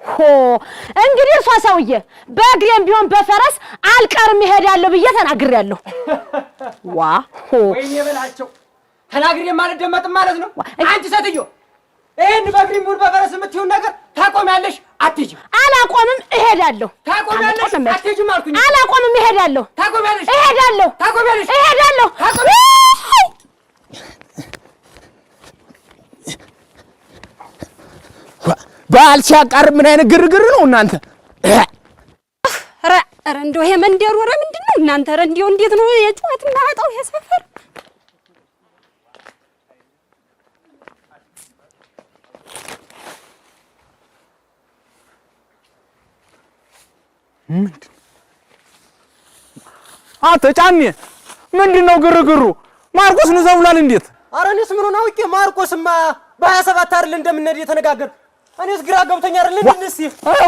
ሆ እንግዲህ እሷ ሰውዬ በእግሬም ቢሆን በፈረስ አልቀርም እሄዳለሁ ብዬ ተናግሬያለሁ። ዋ ሆ ወይኔ በላቸው፣ ተናግሬ አልደመጥም ማለት ነው። አንቺ ሴትዮ ይህን በእግሬም ቢሆን በፈረስ የምትይውን ነገር ታቆሚያለሽ? አትሄጂም? አላቆምም፣ እሄዳለሁ። ታቆሚያለሽ? አትሄጂም አልኩኝ። አላቆምም፣ እሄዳለሁ። ታቆሚያለሽ? እሄዳለሁ። ታቆሚያለሽ? እሄዳለሁ። በዓል ሲያቃርብ ምን አይነት ግርግር ነው እናንተ? ኧረ ኧረ እንደው ይሄ መንደሩ ኧረ ምንድን ነው እናንተ? ኧረ እንደው እንዴት ነው የጨዋት የማያጣው ይሄ ሰፈር? አንተ ጫኔ ምንድን ነው ግርግሩ? ማርቆስ ነው ዘውላል እንዴት? ኧረ እኔስ ምኑን አውቄ፣ ማርቆስማ በ27 አይደል እንደምንሄድ የተነጋገር። እኔስ ግራ ገብቶኝ አይደል እንዴ?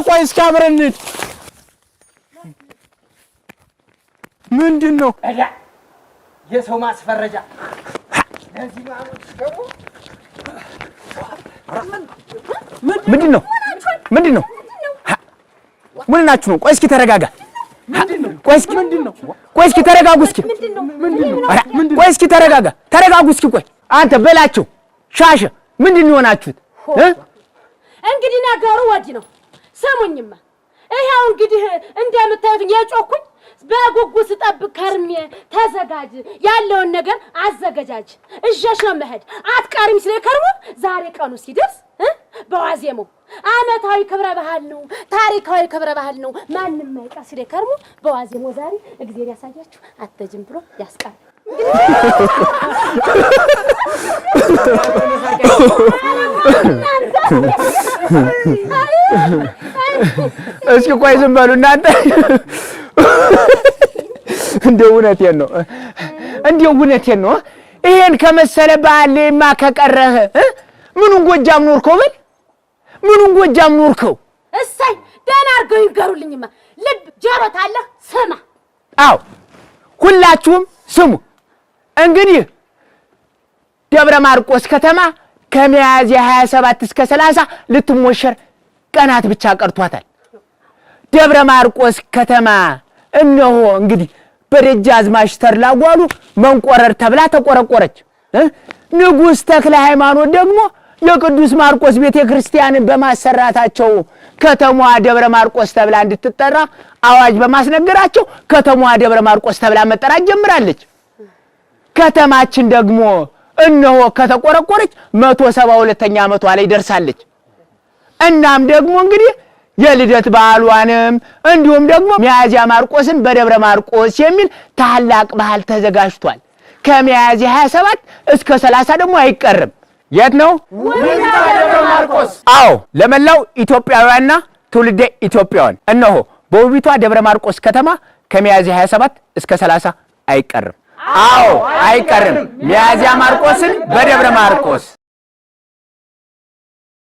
ቆይ እስኪ አብረን እንሂድ። ምንድን ነው የሰው ማስፈረጃ? ምንድን ነው? ምንድን ነው? ምን ናችሁ ነው? ቆይ እስኪ ተረጋጋ። ቆይ እስኪ ቆይ እስኪ ተረጋጉ። እስኪ ቆይ እስኪ ተረጋጋ። ተረጋጉ እስኪ ቆይ። አንተ በላቸው ሻሸ ምንድን ነው የሆናችሁት? እንግዲህ ነገሩ ወዲህ ነው። ስሙኝማ ይኸው እንግዲህ እንደምታዩት የጮኩኝ በጉጉት ስጠብቅ ከርሜ ተዘጋጅ፣ ያለውን ነገር አዘገጃጅ፣ እዠሽ ነው መሄድ አትቀሪም ሲለኝ ከርሞ ዛሬ ቀኑ ሲደርስ በዋዜማው ዓመታዊ ክብረ ባህል ነው፣ ታሪካዊ ክብረ ባህል ነው፣ ማንም አይቀር ሲለኝ ከርሞ በዋዜማው ዛሬ እግዜር ያሳያችሁ አትሄጂም ብሎ ያስቀር። እስኪ ቆይ ዝም በሉ እናንተ። እንደው እውነቴን ነው፣ እንደው እውነቴን ነው። ይሄን ከመሰለ በዓል ላይማ ከቀረህ ምኑን ጎጃም ኖርከው? በል ምኑን ጎጃም ኖርከው? እሰይ ደህና አድርገው ይንገሩልኝማ። ልብ ጆሮ ታለህ ስማ። አዎ ሁላችሁም ስሙ። እንግዲህ ደብረ ማርቆስ ከተማ ከሚያዝያ 27 እስከ 30 ልትሞሸር ቀናት ብቻ ቀርቷታል። ደብረ ማርቆስ ከተማ እነሆ እንግዲህ በደጃዝማች ተድላ ጓሉ መንቆረር ተብላ ተቆረቆረች። ንጉሥ ተክለ ሃይማኖት ደግሞ የቅዱስ ማርቆስ ቤተ ክርስቲያንን በማሰራታቸው ከተማዋ ደብረ ማርቆስ ተብላ እንድትጠራ አዋጅ በማስነገራቸው ከተማዋ ደብረ ማርቆስ ተብላ መጠራት ጀምራለች። ከተማችን ደግሞ እነሆ ከተቆረቆረች 172ኛ ዓመቷ ላይ ደርሳለች። እናም ደግሞ እንግዲህ የልደት በዓሏንም እንዲሁም ደግሞ ሚያዝያ ማርቆስን በደብረ ማርቆስ የሚል ታላቅ ባህል ተዘጋጅቷል። ከሚያዝያ 27 እስከ 30 ደግሞ አይቀርም። የት ነው? ደብረ ማርቆስ። አዎ፣ ለመላው ኢትዮጵያውያንና ትውልደ ኢትዮጵያውያን እነሆ በውቢቷ ደብረ ማርቆስ ከተማ ከሚያዝያ 27 እስከ 30 አይቀርም። አዎ አይቀርም። ሚያዝያ ማርቆስን በደብረ ማርቆስ።